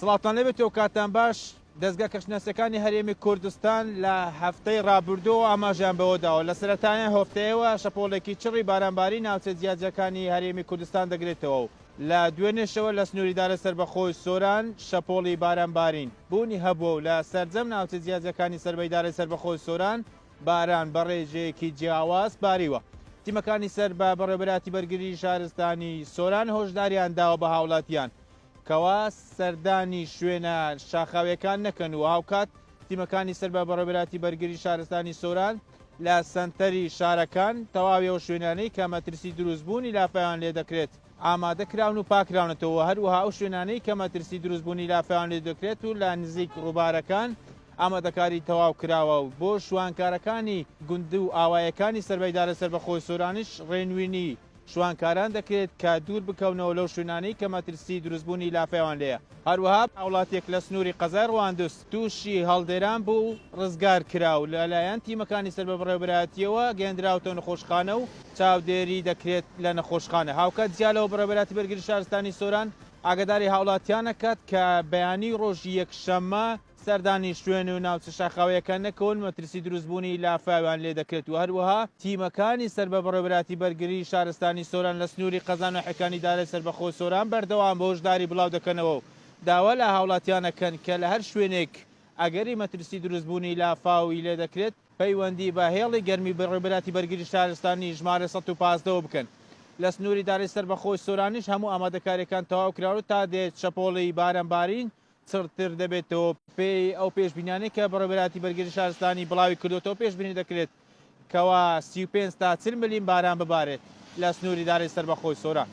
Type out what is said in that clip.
سڵاوتان لێبێت و کاتتان باش، دەزگا کەشناسیەکانی هەرێمی کوردستان لە هەفتەی ڕابردووەوە ئاماژەیان بەوە داوە لە سەرەتای ئەم هەفتەیەوە شەپۆڵێکی چڕی بارانبارین ناوچە جیاجیاکانی هەرێمی کوردستان دەگرێتەوە و لە دوێنێشەوە لە سنووری ئیدارەی سەربەخۆی سۆران شەپۆڵی بارانبارین بوونی هەبووە و لە سەرجەم ناوچە جیاجیاکانی سەر بە ئیدارەی سەربەخۆی سۆران باران بە ڕێژەیەکی جیاواز باریوە. تیمەکانی سەر بە بەڕێوەبەرایەتی بەرگری شارستانی سۆران هۆشداریان داوە بە هاوڵاتیان کەوا سەردانی شوێنە شاخاویەکان نەکەن و هاوکات تیمەکانی سەر بە بەڕێوەبەرایەتی بەرگری شارستانی سۆران لە سەنتەری شارەکان تەواوی ئەو شوێنانەی کە مەترسی دروستبوونی لافاویان لێدەکرێت ئامادە کراون و پاکراونەتەوە، هەروەها ئەو شوێنانەی کە مەترسی دروستبوونی لافاویان لێدەکرێت و لە نزیک ڕووبارەکان ئامادەکاری تەواو کراوە و بۆ شوانکارەکانی گوند و ئاوایەکانی سەر بە ئیدارەی سەربەخۆی سۆرانیش ڕێنوینی شوانکاران دەکرێت کە دوور بکەونەوە لەو شوێنانەی کە مەترسی دروستبوونی لافاویان لێیە. هەروەها هاوڵاتیەک لە سنووری قەزای ڕواندز تووشی هەڵدێران بوو و ڕزگار کرا و لەلایەن تیمەکانی سەر بە بەڕێوەبەرایەتییەوە گەیەندراوەتە نەخۆشخانە و چاودێری دەکرێت لە نەخۆشخانە. هاوکات جیا لەوە بەڕێوەبەرایەتی بەرگری شارستانی سۆران ئاگاداری هاوڵاتیان ئەکات کە بەیانی ڕۆژی یەکشەممە سەردانی شوێن و ناوچە شاخاوییەکان نەکەون مەترسی دروستبوونی لافاویان لێدەکرێت و هەروەها تیمەکانی سەر بە بەڕێوەبەرایەتی بەرگری شارستانی سۆران لە سنووری قەزا ناحیەکانی ئیدارەی سەربەخۆی سۆران بەردەوام هۆشداری بڵاودەکەنەوە و داوا لە هاوڵاتیان ئەکەن کە لە هەر شوێنێک ئەگەری مەترسی دروستبوونی لافاوی لێدەکرێت پەیوەندی بە هێڵی گەرمی بەڕێوەبەرایەتی بەرگری شارستانی ژمارە 115 وە بکەن. لە سنووری ئیدارەی سەربەخۆی سۆرانیش هەموو ئامادەکارییەکان تەواو کراون و تا دێت شەپۆڵی بارانبارین چڕتر دەبێتەوە. بەپێی ئەو پێشبینیانەی کە بەڕێوەبەرایەتی بەرگری شارستانی بڵاوی کردووەتەوە، پێشبینی دەکرێت کەوا 35 تا 40 ملیم باران ببارێت لە سنووری ئیدارەی سەربەخۆی سۆران.